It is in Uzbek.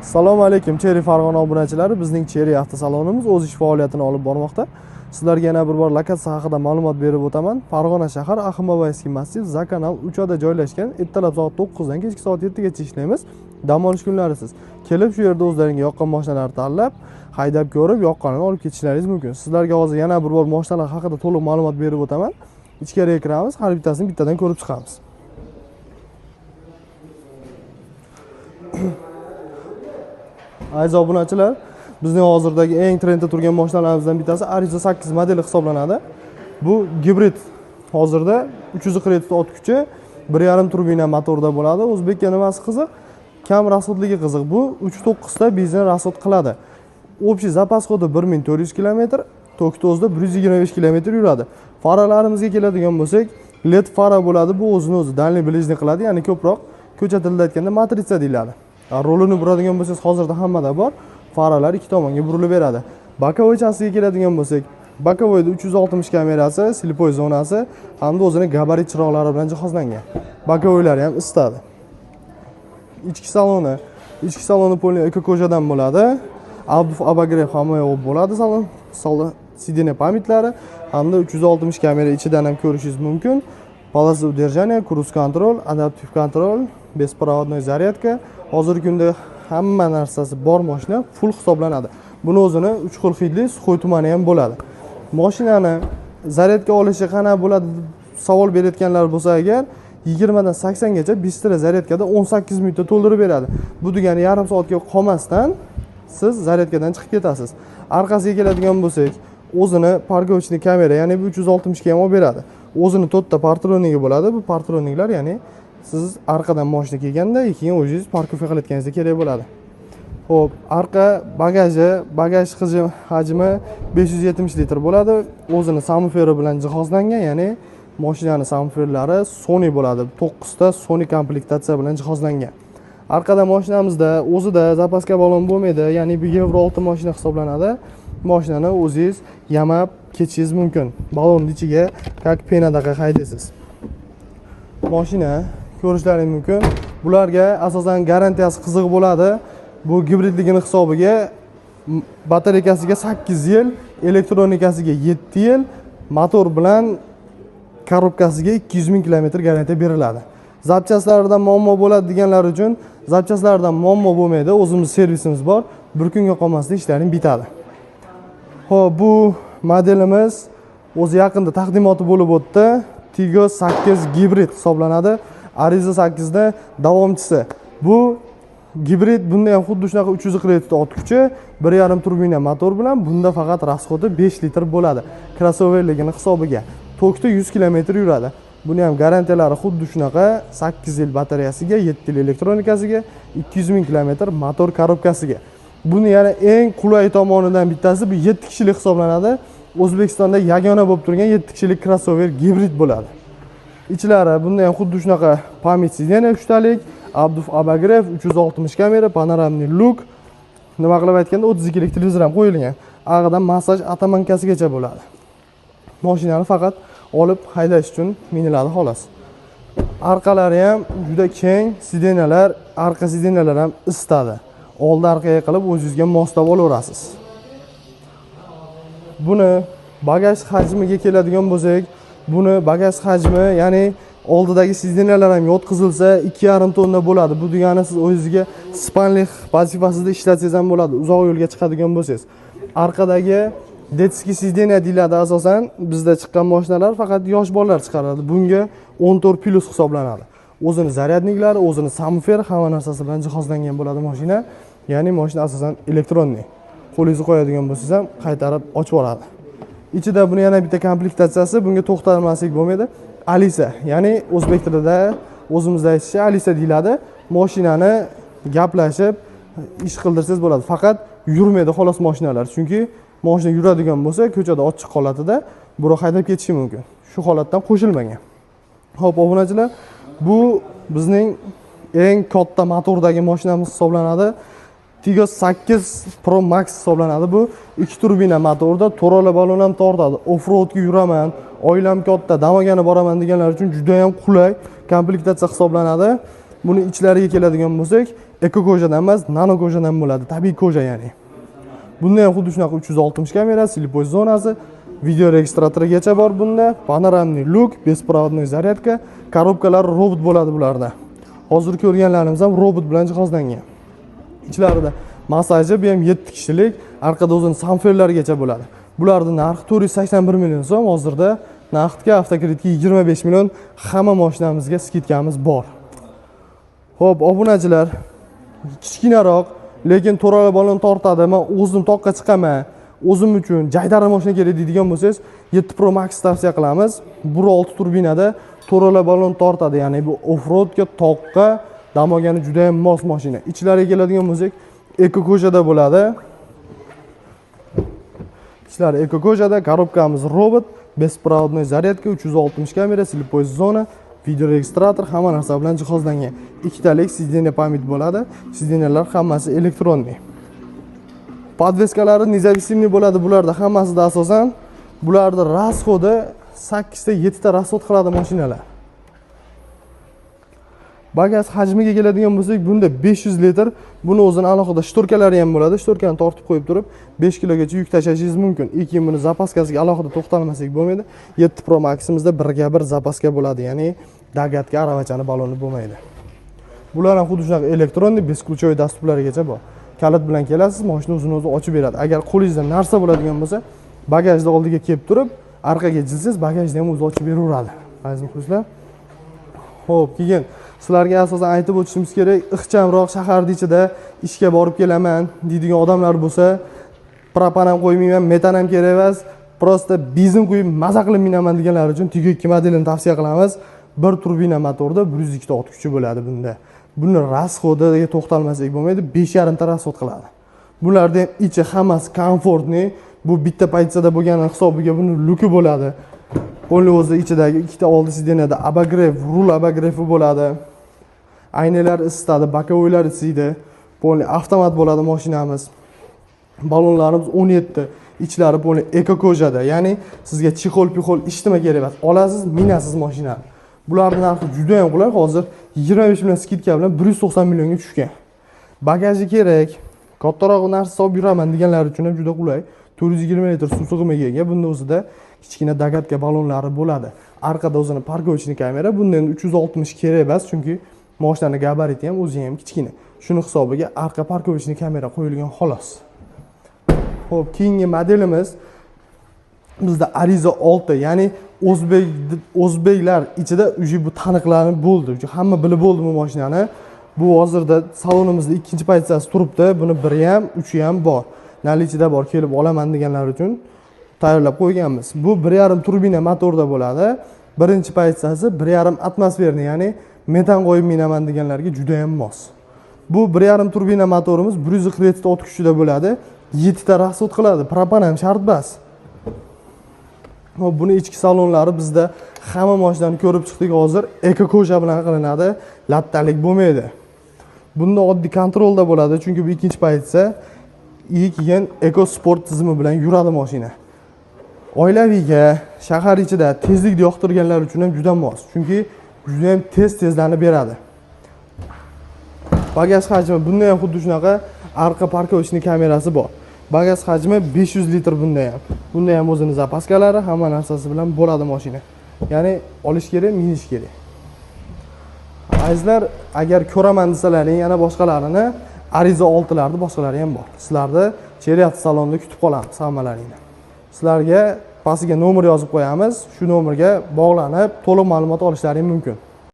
Assalomu alaykum Chery Farg'ona obunachilari, bizning Chery avtosalonimiz o'z ish faoliyatini olib bormoqda. Sizlarga yana bir bor lokatsiya haqida ma'lumot berib o'taman. Farg'ona shahar Ahimboboyskiy massiv Zakanal 3da joylashgan. Ertalab soat 9 dan kechki soat 7 gacha ishlaymiz. Dam olish kunlarisiz. Kelib shu yerda o'zlaringizga yoqqan mashinalarni tanlab, haydab ko'rib, yoqqanini olib ketishlaringiz mumkin. Sizlarga hozir yana bir bor mashinalar haqida to'liq ma'lumot berib o'taman. Ichkariga kiramiz, har bittasini bittadan ko'rib chiqamiz. Aziz obunachilar, bizning hozirdagi eng trendda turgan mashinalarimizdan bittasi Arrizo 8 modeli hisoblanadi. Bu gibrid, hozirda 347 ot kuchi, 1.5 turbina motorda bo'ladi. O'zbekka nimasi qiziq? Kam rasxodligi qiziq. Bu 3.9 ta benzin rasxod qiladi. Общий zapas xodi 1400 kilometr, tokda o'zida 125 kilometr yuradi. Faralarimizga keladigan bo'lsak, LED fara bo'ladi. Bu o'zini o'zi дальний ближний qiladi, ya'ni ko'proq ko'cha tilida aytganda matritsa deyiladi. Rolini buradigan bo'lsangiz hozirda hammada bor. Faralar ikki tomonga burilib beradi. Боковой chasiga keladigan bo'lsak, боковойda 360 kamerasi, слепой zonasi hamda o'zini gabarit chiroqlari bilan jihozlangan. Боковойлari ham isitadi. Ichki saloni polni eko-kojadan bo'ladi. Abduf обогрев hamma yo'q bo'ladi salon, сиденье pamitlari hamda 360 kamera ichidan ham ko'rishingiz mumkin. Полоса удержания, круиз контроль, adaptiv kontrol, беспроводной зарядка. Hozirgi kunda hamma narsasi bor mashina full hisoblanadi. Buni o'zini 3 xil hidli suxoy tumani ham bo'ladi. Mashinani zaryadka olishi qana bo'ladi deb savol berayotganlar bo'lsa agar 20 dan 80 gacha bistro zaryadkada 18 minutda to'ldirib beradi. Bu degani yarim soatga qolmasdan siz zaryadkadan chiqib ketasiz. Orqasiga keladigan bo'lsak, o'zini parkovочный kamera, ya'ni bu 360 ga ham olib beradi. O'zini 4 ta partronigi bo'ladi. Bu partroninglar, ya'ni siz orqadan mashina kelganda keyin o'zingiz parkovka qilayotganingizda kerak bo'ladi. Xo'p, orqa bagaji, bagaj hajmi 570 litr bo'ladi. O'zini samuferi bilan jihozlangan, ya'ni mashinani samuferlari Sony bo'ladi. 9 ta Sony komplektatsiya bilan jihozlangan. Orqada mashinamizda o'zida zapaska balon bo'lmaydi, ya'ni bu Yevro 6 mashina hisoblanadi. Mashinani o'zingiz yamab ketishingiz mumkin. Balonning ichiga как penadaqa haydaysiz. Mashina ko'rishlaring mumkin. Bularga asosan garantiyasi qiziq bo'ladi. Bu gibridligini hisobiga batareykasiga 8 yil, elektronikasiga 7 yil, motor bilan korobkasiga 200 ming kilometr garantiya beriladi. Zapchastlardan muammo bo'ladi deganlar uchun zapchastlardan muammo bo'lmaydi. O'zimiz servisimiz bor. Bir kunga qolmasdan ishlaring bitadi. Xo'p, bu modelimiz o'zi yaqinda taqdimoti bo'lib o'tdi. Tiggo 8 gibrid hisoblanadi. Arrizo 8 da davomchisi. Bu gibrid, bunda ham xuddi shunaqa 347 ta ot kuchi, 1.5 turbina motor bilan, bunda faqat rasxodi 5 litr bo'ladi. Crossoverligini hisobiga tokda 100 kilometr yuradi. Buni ham garantiyalari xuddi shunaqa 8 yil batareyasiga, 7 yil elektronikasiga, 200 ming kilometr motor korobkasiga. Buni yana eng qulay tomonidan bittasi bu 7 kishilik hisoblanadi. O'zbekistonda yagona bo'lib turgan 7 kishilik crossover gibrid bo'ladi. Ichlari bunda ham xuddi shunaqa pamять сиденья 3 talik, abduf обогрев, 360 kamera, panoramli luk, nima qilib aytganda 32 lik televizor ham qo'yilgan. Ag'idan massaj atamankasigacha bo'ladi. Mashinani faqat olib haydash uchun miniladi xolos. Orqalari ham juda keng, sidenyalar, arqa sidenyalar ham isitadi. Oldi orqaga qilib o'zingizga moslab olaverasiz. Buni bagaj hajmiga keladigan bo'lsak, buni bagaj hajmi, ya'ni oldidagi sidenyalar ham yotqizilsa 2.5 tonna bo'ladi. Bu degani siz o'zingizga spanlik vazifasida ishlatsangiz ham bo'ladi, uzoq yo'lga chiqadigan bo'lsangiz. Orqadagi detskiy sidenya deyiladi asosan bizda chiqqan mashinalar faqat yosh bolalar chiqaradi. Bunga 14 plus hisoblanadi. O'zini zaryadniklari, o'zini samufer, hamma narsasi bilan jihozlangan bo'ladi mashina. Ya'ni mashina asosan elektronniy. Qo'lingizni qo'yadigan bo'lsangiz ham qaytarib ochib oladi. Ichida buni yana bitta komplektatsiyasi, bunga to'xtalmaslik bo'lmaydi. Alisa, ya'ni o'zbek tilida o'zimizda aytishicha Alisa deyiladi. Mashinani gaplashib ish qildirsangiz bo'ladi. Faqat yurmaydi xolos mashinalar. Chunki mashina yuradigan bo'lsa, ko'chada ochiq holatida birov haydab ketishi mumkin. Shu holatdan qo'shilmagan. Xo'p, obunachilar, bu bizning eng katta motordagi mashinamiz hisoblanadi. Tiggo 8 Pro Max hisoblanadi. Bu 2 turbina motorda to'rola balon ham tortadi. Off-roadga yuraman, oilam katta, dam olgani boraman deganlar uchun juda ham qulay komplektatsiya hisoblanadi. Buni ichlariga keladigan bo'lsak, Eko kojadan emas, nano kojadan bo'ladi, tabiiy koja ya'ni. Bunda ham xuddi shunaqa 360 kamera, слепой zonasi, video registratorigacha bor bunda, панорамный люк, беспроводной зарядка, korobkalari robot bo'ladi bularda. Hozir ko'rganlarimiz ham robot bilan jihozlangan. Ichlarida massaji, bu ham 7 kishilik, orqada o'zini samferlargacha bo'ladi. Bularning narxi 481 million so'm, hozirda naqdga avtokreditga 25 million, hamma mashinamizga skidkamiz bor. Xo'p, obunachilar, kichkinaroq, lekin to'rala balon tortadi, men o'zim toqqa chiqaman, o'zim uchun jaydari mashina kerak deydigan bo'lsangiz, 7 Pro Max tavsiya qilamiz. 1.6 turbinada to'rala balon tortadi, ya'ni bu off-roadga, toqqa dam olgani juda ham mos mashina. Ichlariga keladigan bo'lsak, eko kojada bo'ladi. Ichlari eko kojada, korobkamiz robot, беспроводной зарядка, 360 kamera, слепой zona, video registrator, hamma narsa bilan jihozlangan. Ikkitalik сиденье память bo'ladi. Сиденье lar hammasi электронный. Подвеска lari независимый bo'ladi bularda hammasida asosan. Bularda расход i 8 ta 7 ta расход qiladi mashinalar. Bagaj hajmiga keladigan bo'lsak, bunda 500 litr, buni o'zini alohida шторка lari ham bo'ladi. Шторка ni tortib qo'yib turib, 5 kilogacha yuk tashlashingiz mumkin. Keyin buni запаска siga alohida to'xtalmasak bo'lmaydi. 7 Pro Max'imizda 1ga 1 запаска bo'ladi, ya'ni догадка aravachani baloni bo'lmaydi. Bular ham xuddi shunaqa электронный, бесключевой доступ larigacha bor. Kalit bilan kelasiz, mashina o'zini o'zi ochib beradi. Agar qo'lingizda narsa bo'ladigan bo'lsa, bagajni oldiga kelib turib, orqaga jilsangiz, bagajni ham o'zi ochib beraveradi. Aziz muxlislar. Xo'p, keyin sizlarga asosan aytib o'tishimiz kerak, ixchamroq shaharning ichida ishga borib kelaman deydigan odamlar bo'lsa, propan ham qo'ymayman, metan ham kerak emas, просто benzin quyib maza qilib minaman deganlar uchun Tiggo 2 modelini tavsiya qilamiz. Bir turbina motorda 102 ta ot kuchi bo'ladi bunda. Buni расход iga to'xtalmasak bo'lmaydi, 5,5 ta расход qiladi. Bularda ham ichi hammasi комфортный, bu bitta pozitsiyada bo'lgani hisobiga buni люк i bo'ladi. Qo'lni o'zi ichidagi ikkita oldi сиденье da обогрев, rul обогрев i bo'ladi. Aynalar isitadi, боковой lar isiydi. Полный avtomat bo'ladi mashinamiz. Balonlarimiz 17, ichlari полный eko kojada, ya'ni sizga чехол-пихол hech nima kerak emas. Olasiz, minasiz mashinani. Bularning narxi juda ham qulay, hozir 25 million скидка bilan 190 millionga tushgan. Bagaji kerak, kattaroq narsa solib yuraman deganlar uchun ham juda qulay. 420 litr suv sig'imiga ega, bunda o'zida kichkina догадка balonlari bo'ladi. Orqada o'zini парковочный kamera, bunda endi 360 kerak emas, chunki mashinani gabariti ham o'zi ham kichkina. Shuni hisobiga arqa парковочный kamera qo'yilgan xolos. Xo'p, keyingi modelimiz bizda Arrizo 6, ya'ni o'zbeklar ichida уже bu taniqlanib bo'ldi. Chunki hamma bilib bo'ldi bu mashinani. Bu hozirda salonimizda ikkinchi pozitsiyasi turibdi. Buni 1 ham, 3 ham bor. Наличие da bor, kelib olaman deganlar uchun tayyorlab qo'yganmiz. Bu 1.5 turbina motorda bo'ladi. Birinchi pozitsiyasi 1.5 atmosferni, ya'ni metan qo'yib minaman deganlarga juda ham mos. Bu 1.5 turbina motorimiz 147 ta ot kuchida bo'ladi. 7 ta расход qiladi. Propan ham shart emas. Hop, buni ichki salonlari bizda hamma mashinani ko'rib chiqdik hozir. Eko koja bilan qilinadi, lattalik bo'lmaydi. Bunda oddiy kontrolda bo'ladi, chunki bu ikkinchi pozitsiya. Keyin Eco Sport tizimi bilan yuradi mashina. Oilaviyga, shahar ichida tezlikni yoqtirganlar uchun ham juda mos, chunki juda ham tez tezlanib beradi. Bagaj hajmi bunda ham xuddi shunaqa, arqa парковочный kamerasi bor. Bagaj hajmi 500 litr bunda ham. Bunda ham o'zini запаска lari, hamma narsasi bilan bo'ladi mashina. Ya'ni olish kerak, minish kerak. Azizlar, agar ko'raman desalaring, yana boshqalarini Arrizo 6larni boshqalari ham bor. Sizlarni Chery salonida kutib qolamiz hammalaringni. Sizlarga pastiga nomer yozib qo'yamiz. Shu nomerga bog'lanib to'liq ma'lumot olishlaring mumkin.